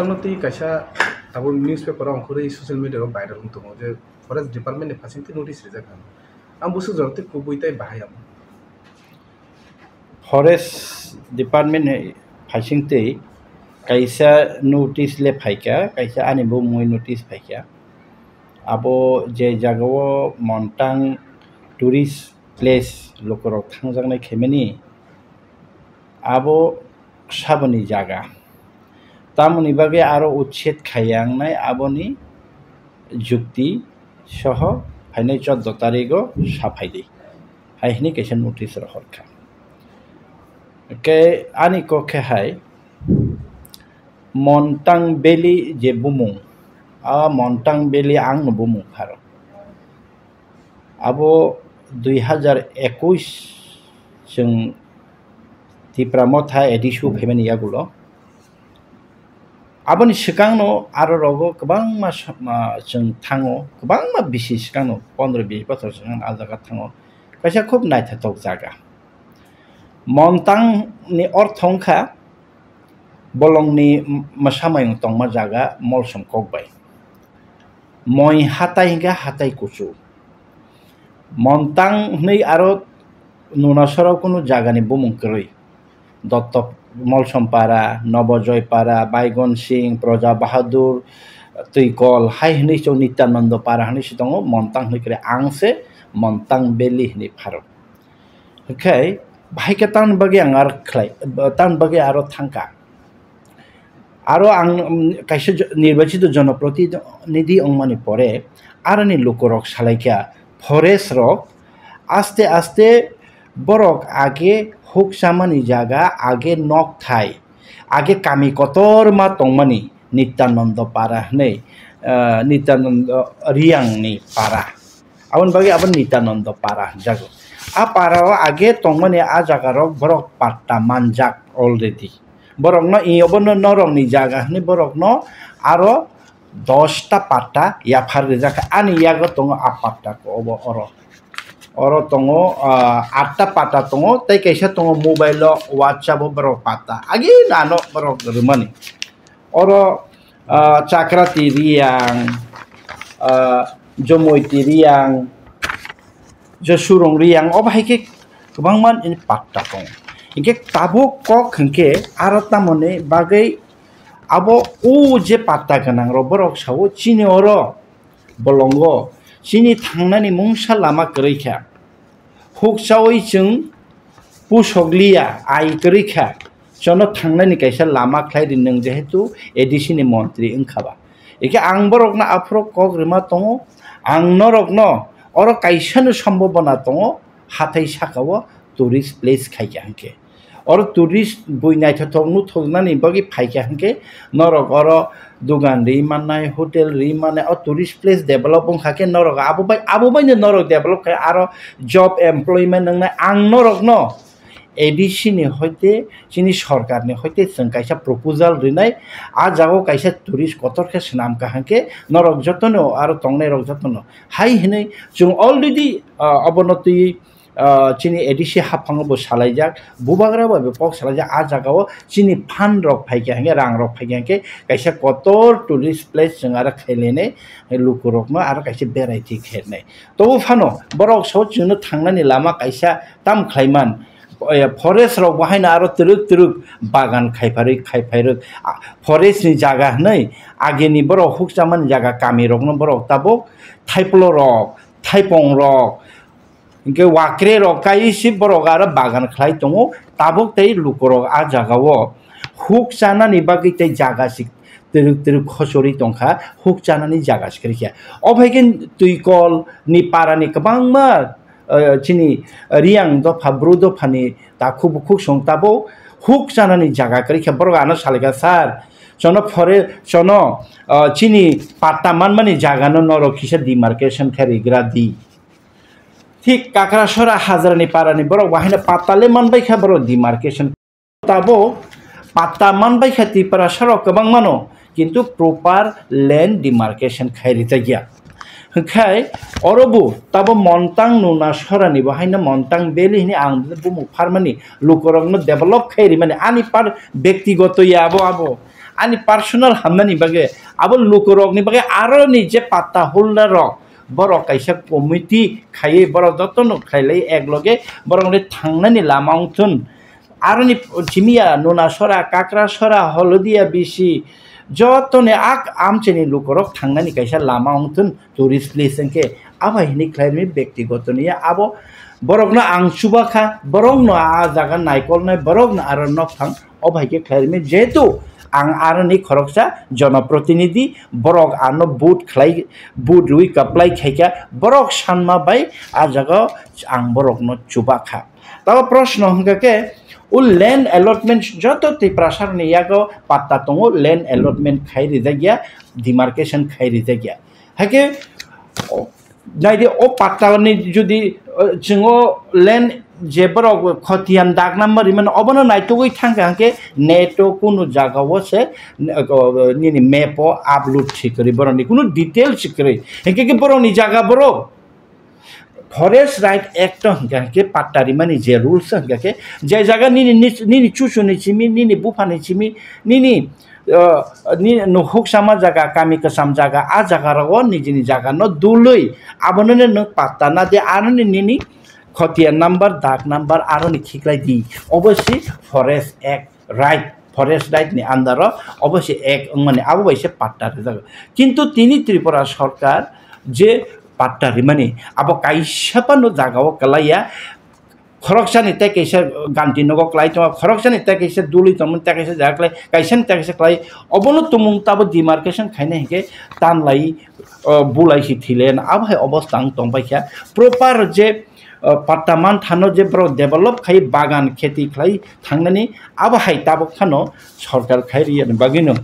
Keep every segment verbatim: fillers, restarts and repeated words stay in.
Twi kaisa tabuk newspaper o ongkhorwi social media o viral wng tongo je forest department ni phasing twi notice rijak ang. Ang busu jora twi kubui tei bahai ang. Forest department ni phasing twi kaisa notice le phaikha, kaisa ani bumungwi notice phaikha. Abo je jagao Montang tourist place lukurok thangjaknai khaimani, abo saboni jaga. Tamoni bagwi aro uchet khaiya wngnai aboni jukti soho phainai choddo tarigo saphaidi, hai hwnwi kaisa notice rohorkha. Khe ani kok khe hai Montang Valley je bumung, a Montang Valley angno bumung pharo. Abo dui hazar ekush chwng Tipra Motha A D C o phaimani yagulo. Aboni swkangno aro rogo kwbangma sa-, ma, chwng thango, kwbangma bisi swkangno, pondro bis bochor swkang a jaga thango. Kaisa khub naithothok jaga. Montang ni ortho wngkha bolongni mwsamayung tongma jaga molsom kokbai. Moi hatai hwnkhe hatai kuchu. Montang hwnwi aro nunasoro kunu jagani bumung kwrwi. Dotto Molsompara, Nobojoypara, Baigon Singh, Proja Bahadur, Twikol hai hwnwi se Nityanando Para hwnwi se tongo, Montang hwnwi kwrwi. Ang se Montang Valley hwnwi pharo. Hwnkhe bahai khe tamni bagwi ang aro khlai, tamni bagwi aro thangkha. Aro ang, um, kaisa jo-, nirbachito jonoprotinidhi wngmani pore aroni lukurok salaikha, forest rok aste aste borok age huk chamani jaga, age nok thai, age kami kotorma tongmani Nityanando Para hwnwi, ah, Nityanando Riyangni para. Aboni bagwi abo Nityanando Para hwnjago. A para o age tongmani a jaga rok borok patta manjak already. Borokno i obono norokni jaga hwnwi borokno aro dosta patta yaphar rijak kha. Ani yago tongo a patta ko obo oro. Oro tongo, ah, atta patta tongo, tei kaisa tongo mobile o, WhatsApp o borok patta. Agi nano borok rwmani. Oro, ah, Chakrati Riyang, ah, Jomoiti Riyang, Josurong Riyang, obo hai khe kwbangma ni patta tongo. Hinkhe tabuk kok hinkhe aro tamoni bagwi abo o je patta gwnang rok borok sao chini oro bolongo chini thangnani mungsa lama kwrwi kha. Huk chawi chwng pusok liya, ai kwrwi kha, chono thangnani kaisa lama khlai ri nwng, jehetu A D C ni montri wngkha ba. Eke ang borokno aphuru kok rwma tongo, ang norokno oro kaisano sombobona tongo, hathai sakao tourist place khaikha hwnkhe. Oro tourist bui naithothok nuthoknani bagwi phaikha hwnkhe norok oro dogan ri mannai, hotel ri mannai, o tourist place develop wngkha khe norok abo bai, abo baino norok develop khai aro job employment wngnai. Ang norokno A D C ni hoite chini sorkarni hoite chwng kaisa proposal rinai, a jagao kaisa tourist kotor khe swnam kaham khe norok jotono aro tongnairok jotono hai hwnwi chwng already, ah, obono twi ah, chini A D C haphango bo salaijak, bubagra bai bo kok salaijak, a jagao chini fund rok phaikha hwnkhe, rang rok phaikha hwnkhe, kaisa kotor tourist place chwng aro khailainai, lukurokno aro kaisa berai thwi khairnai. Tobo phano borok sao chwngno thangnani lama kaisa tam khlaiman, eh, forest rok bo haino aro twrwk twrwk bagan khaiparwi, khaiphairwk, ah, forest ni jaga hwnwi agini borok hukchamani jaga kami rokno borok tabuk thaipulo rok, thaipong rok, Hinkhe wakre rok kai si borok aro bagan khlai tongo, tabuk tei lukurok a jagao huk chanani bagwi tei jaga si twrwk twrwk khochorwi tongkha, huk chanani jaga si kwrwikha. O hai khe twikol ni para ni kwbangma, eh, chini Riyang dopha, Bru dopha ni takhuk bukhuk song tabuk huk chanani jaga kwrwikha. Borok ano salaikha, "Sir, chono phore, chono, eh, chini patta manmani jaga no norok kisa demarcation khe rigra di." Thik Kakrasora Hajrani parani borok bo haino patta le manbai kha, borok demarcation tabuk patta manbai kha, Tiprasa rok kwbang mano, kintu proper land demarcation khai rijak ya. Hwnkhe oro bo tabo Montang Nuna Sorani bo haino Montang Valley hwnwi ang bumung pharmani lukurokno develop khai rimani ani par bektigoto ya abo, abo ani personal hamnani bagwi, abo lukurokni bagwi aroni je patta holder rok, borok kaisa committee khaiwi borok jotono khailai ek loge borokni thangnani lama wngthun. Aroni chimiya Nunasora, Kakrasora, Holodia bisi jotoni ak amchini lukurok thangnani kaisa lama wngthun, tourist place hwnkhe. Abo hai hwnwi khlai rwmi, bektiguto niya abo borokno ang chubakha, borokno a jaga naikolnai, borokno aro nokthang, obo hai khe khlai rwmi. Jehetu ang aroni khoroksa jonoprotinidhi, borok ano vote khlai, vote rwi kwplai khaikha, borok sanma bai a jaga ang borokno chubakha. Tabo proshno hwnkha khe, o land allotment joto Tiprasarokni yago patta tongo, land allotment khai rijak ya, demarcation khai rijak ya. Haikhe, o, naidi o pattani jodi, o, chwng o land je borok khotiyan dak number rimano, obono naitugwi thangkha hwnkhe neto kunu jagao se, o, nini map o upload se kwrwi, borokni kunu details se kwrwi. Hinkhe khe borokni jaga borok Forest Right Act o hwnkha hwnkhe patta rimani je rules o hwnkha khe, je jaga nini nis-, nini chuchuni simi, nini buphani simi, nini, uh, nini nukhuk sama jaga, kami kwcham jaga, a jaga rogo nijini jaga no dului, abono no nwng patta na di, aroni nini khotiya number, dak number aroni khiklai di, obo si Forest Act. Right, forest right ni under o obo se ek wngmani, abo bai se patta rijak. Kintu tini Tripura sorkar je patta rimani, abo kaisa phano jaga o kwlaiya, khoroksani tei kaisa ganti nogo kwlai tongo, khoroksani tei kaisa dului tongmani, tei kaisa jaga kwlai, kaisani tei kaisa kwlai, obono tumung tabo demarcation khainai hinkhe tanlai, o, bulai si thile, abo hai obosta wng tong paikha. Proper je, o, patta manthano je borok develop khai bagan kheti khlai thangnani, abo hai tabuk phano sorkar khai riyani bagwino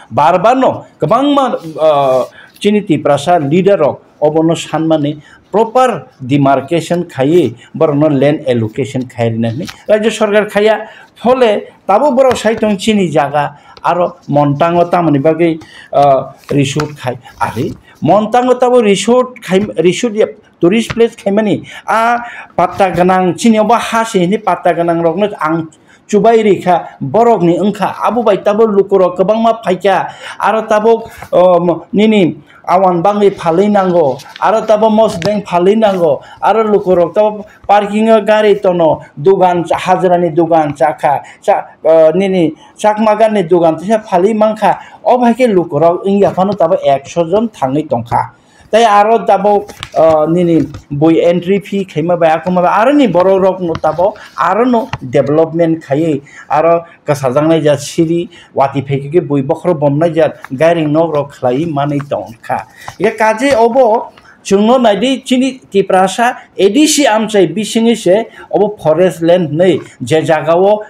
bar bar no kwbangma, o, chini Tiprasa leader rok obono sanmani proper demarcation khaiwi borokno land allocation khai rina hinwi rajya sorkar khaiya. Phole tabuk borok sai tong chini jaga aro Montango tamoni bagwi, o, resort khai ari Montango tabuk resort khai, resort ya tourist place khaimani, a patta gwnang, chini obo ha se hini patta gwnang rokno ang chubai rikha, borokni wngkha, abo bai tabo lukurok kwbangma phaikha, aro tabuk, um, nini awan bangwi phalwi nango, aro tabo mosdeng phalwi nango, aro lukurok tabo parking o gari tono, dugan cha-, hajrani dugan chakha, cha-, uh, nini chakma gani dugan teisa phalwi mankha, o hai khe lukurok wngya phano tabo ekso jon thangwi tongkha. Tei aro tabuk, ah, nini bui entry fee khaima bai, akuma bai, aro ni borok rok no tabuk aro no development khaiwi, aro kwsajaknai ja siri watwi phaikhe bui bokhorok bomnai ja gairing nok rok khlaiwi manwi tongkha. Ye kaje obo chwngno naidi chini Tiprasa A D C amchai bisingwi se obo forest land hinwi je jaga o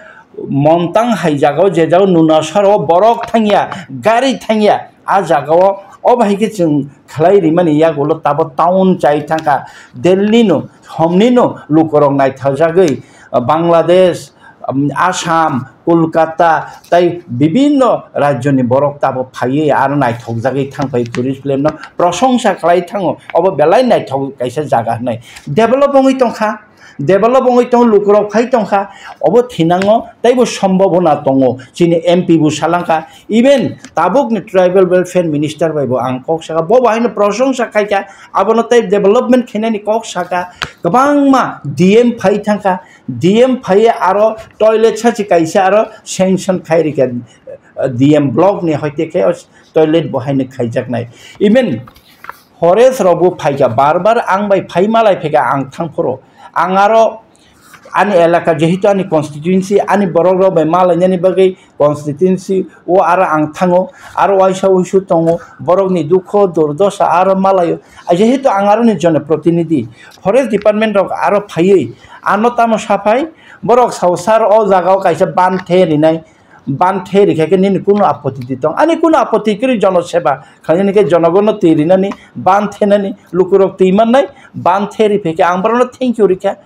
Montang hai jaga o je jaga o Nunasora o borok thangya, gari thangya, a jaga o, o bahai khe chwng khlai rimani yagulo tabo town chai thangkha, Delhi no, homni no lukurok naithajagwi, Bangladesh, um, Assam, Kolkata, tai bibinno rajyoni borok tabo phaiwi aro naithokjagwi thangphai tourist place no prosongsa khlai thango, obo belai naithok kaisa jaga hinwi develop wngwi tongkha. Develop wngwi tongo, lukurok phai tongkha, obo thinango teibo sombobona tongo. Chini M P bo salangkha, even tabukni Tribal Welfare Minister bai bo ang kok saka, bo bo haino prosongsa khaikha, abono tei development khainani kok saka, kwbangma D M phai thangkha, D M phaiya aro toilet sachi kaisa aro sanction khai rikha, D M block ni hoite khe o toilet bo haino khaijaknai. Even Forest rok bo phaikha, bar bar ang bai phai malai phaikha, ang thang phuru ang aro ani elaka, jehetu ani constituency, ani borok rok bai malainani bagwi constituency o aro ang thango, aro waisa wuisu tongo, borok ni dukho durdosa aro malaio, jehetu ang aro ni jonoprotinidhi, forest department rok aro phaiwi ano tamo saphai, borok sao sir o jaga o kaisa ban the rinai, ban the rikha khe nini kunu apoti di tong? Ani kunu apoti kwrwi, jono seba khainani khe jonogono twi rinani, ban thenani, lukurok twi mannai, ban the riphaikhe ang borokno thank you rikha.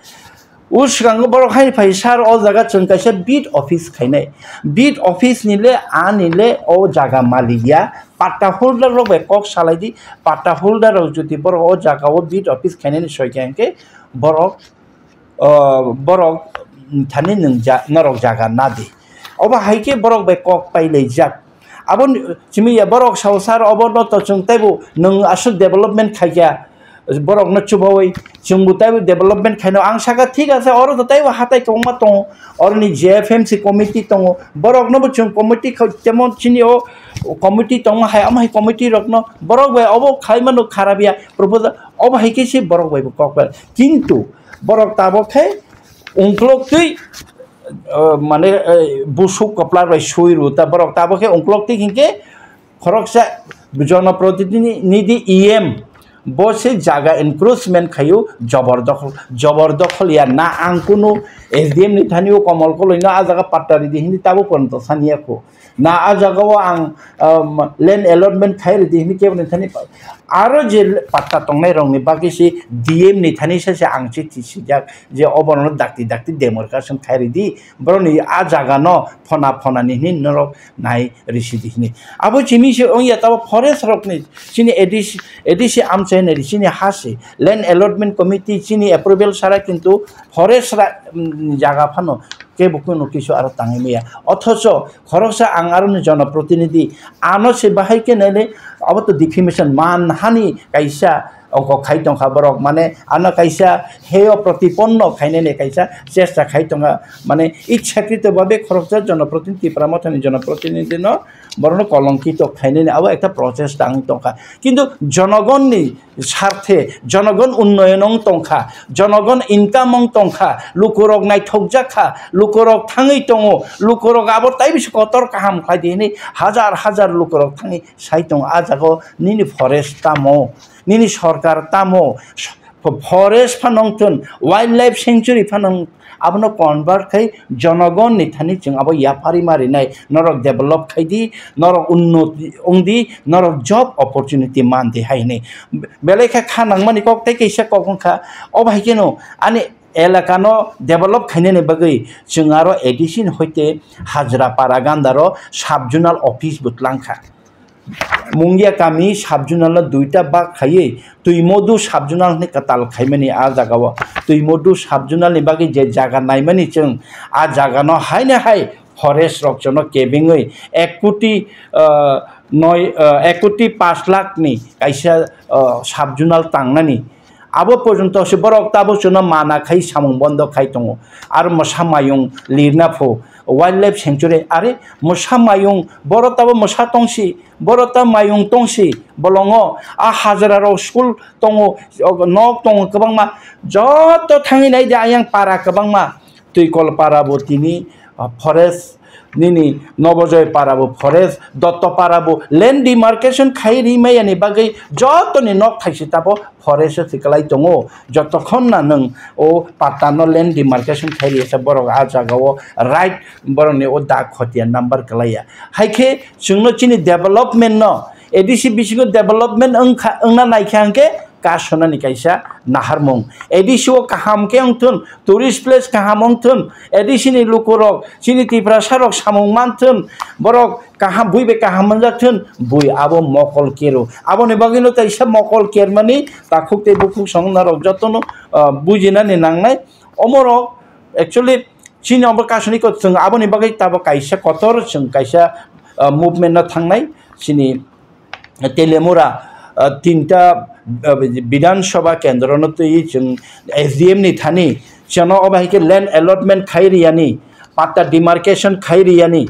O swkango borok hai phai sir, o jaga chwng kaisa beat office khainai, beat office ni le ani le o jaga malik ya, patta holder rok bai kok salai di, patta holder rok jodi borok o jaga o beat office khainani soi kha hwnkhe borok o, borok thani nwng ja-, norok jaga nadi. Obo hai khe borok bai kok pailaijak. Abo ni, simi ya borok sao sir, obo no to chwng teibo nwng aswk development khaikha, borok no chubawi chwngbo teibo development khaino. Ang saka thik ase, oro to teibo hatai kwbangma tongo, oro ni J F M C committee tongo, borok no bo chwng committee kha-, temon chini o committee tongma hai, omo hai committee rok no borok bai obo khaimano kharap ya proposal, obo hai khe se borok bai bo kok bai. Kintu borok tabok khe ungklok twi, uh, mane, uh, busuk koplar bai sui ru ta, borok tabok khe ungklok twi hinkhe khoroksa jonoprotinidhi E M bo se jaga encroachment khaio, jobor dokhol, jobor dokhol ya na ang kunu S D M ni thani o Komol Koloi no a jaga patta ridi hini tabo pono to saniya kho. Na a jaga o ang, um, land allotment khai ridi hini kebo ni thani pa-, aro je patta tongnai rok ni bagwi se D M ni thani se se ang chithi sijak je obono dakti dakti demarcation khai ridi, borok ni a jaga no phona phona ni hini norok nai risi di hini. Abo chini se wngya tabo forest rok ni chini A D C, A D C amchai nai chini ha se land allotment committee chini approval sara kintu forest ra, mm, jaga phano kebo kunu kisu aro tangwi maya. Othocho khoroksa ang aro ni jonoprotinidhi ano se bahai khe nai le abo to defamation man hani kaisa oko khai tongkha borok, mane ano kaisa heyo protiponno khainani kaisa chesta khai tongkha, mane ichhakrito babe khoroksa jonoprotinidhi, Tipra Mothani jonoprotinidhi no borokno kolongkito khainani abo ekta prochesta wng tongkha. Kintu jonogonni sarthe, jonogon unnoyon wng tongkha, jonogon income wng tongkha, lukurok naithokjak kha, lukurok thangwi tongo, lukurok abo tai bisi kotor kaham khlai di hwnwi hajar hajar lukurok thangwi sai tongo. A jaga o nini forest tamo, nini sorkar tamo, forest phano wngthun, wildlife sanctuary phano wng-, abono convert khai jonogon ni thani chwng abo yapharwi ma rinai, norok develop khai di, norok unnoti wng di, norok job opportunity man di hai hwnwi. Belai khe kha nangmani kok tei kaisa kok wngkha, obo hai kheno ani elaka no develop khainani bagwi chwng aro A D C ni hoite Hajra Para Gandaro sub zonal office bo twlang kha. Mungia kami sub zonal no duita bak khaiwi Twimodu sub zonal hwnwi kwtal khaimani a jaga o. Twimodu sub zonal ni bagwi je jaga naimani chwng, a jaga no haino hai forest rok jono kebengwi ek koti, ah, noi, ah, ek koti pash lakh ni kaisa, ah, sub zonal tangnani. Abo porjonto se borok tabuk chwngno mana khai samung bondo khai tongo. Aro mwsa mayung lirna pho wildlife sanctuary, are mwsa mayung, borok tabo mwsa tongsi, borok ta mayung tongsi, bolongo a hajra rok school tongo, nok tongo kwbangma, joto thangwi nai di ayang para kwbangma, Twikol para bo tini, ah, forest, nini Nobojoy para bo forest, Dotto para bo land demarcation khai ri maya ni bagwi joto ni nok thaisi tabo forest o se kwlai tongo. Jotokhon na nwng o patta no land demarcation khai ri ya se borok a jaga o right borok ni o dak khotiya number kwlai ya. Hai khe chwngno chini development no A D C bisingo development wngkha, wngna naikha hwnkhe kasonani kaisa naharmung. A D C o kaham khe wngthun, tourist place kaham wngthun, A D C ni lukurok, chini Tiprasa rok samung manthun, borok kaham, bui bai kaham manjakthun, bui abo mokol kero. Aboni bagwino kaisa mokol kermani takhuk tei bukhuk song norok jotono, ah, bujinani nangnai. Omorok actually chini obo kasoniko chwng aboni bagwi tabo kaisa kotor chwng kaisa, ah, movement no thangnai chini Telemura, ah, tinta, ah, Bidhan Sabha kendro no twi chwng S D M ni thani chwngno obo hai khe land allotment khai riyani, patta demarcation khai riyani,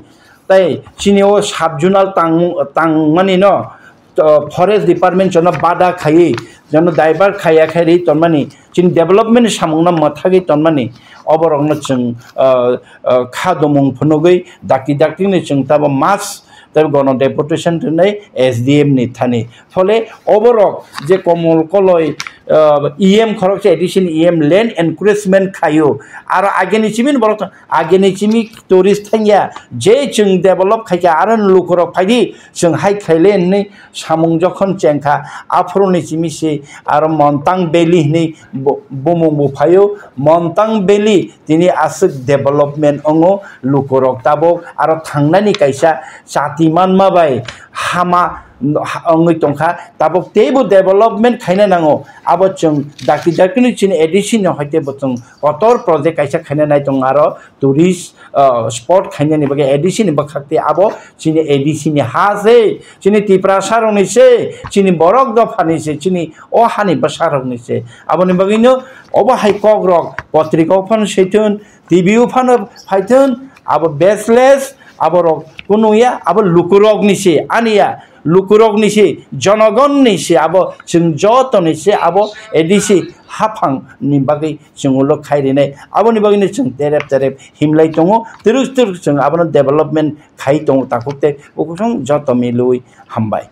tei chini o sub zonal tang, tangmani no, to, forest department chwngno bada khaiwi, chwngno divert khaiya khai ri tonmani, chini development ni samung no mwthagwi tonmani, oborok no chwng, ah, ah, kha domung phunugwi dakti dakti ni chwng tabo mass tei gono deputation rwnai S D M ni thani. Phole oborok je Komol Koloi, ah, E M khoroksa A D C ni E M land encroachment khaio. Aro ageni chimini borok to, ageni chimi tourist thangya, je chwng develop khaikha, aro lukurok phaidi, chwng hai khaile hinwi samung jokhon chengkha, aphuruni chimi se aro Montang Valley hinwi bo-, bumung bo phaio. Montang Valley tini aswk development wngo, lukurok tabuk aro thangnani kaisa chati manma bai hama wngwi tongkha, tabuk teibo development khaina nango. Abo chwng dakti dakti ni chini A D C ni hoite bo chwng kotor project kaisa khaina nai tongo, aro tourist, ah, spot khainani bagwi A D C ni bwkhak tei abo chini A D C ni ha se, chini Tiprasa rokni se, chini borok dophani se, chini o hani bwsa rokni se. Aboni bagwino obo hai kok rok potrika o phano swi thun, T V o phano phai thun, abo baseless, aborok kunu ya, abo lukurokni se, ani ya, lukurokni se, jonogonni se, abo chwng jotoni se, abo A D C haphang ni bagwi chwng ulo khai rinai. Aboni bagwino chwng terep terep himlai tongo, twrwk twrwk chwng abono development khai tongo takhuk tei bukhuk joto milwi hambai.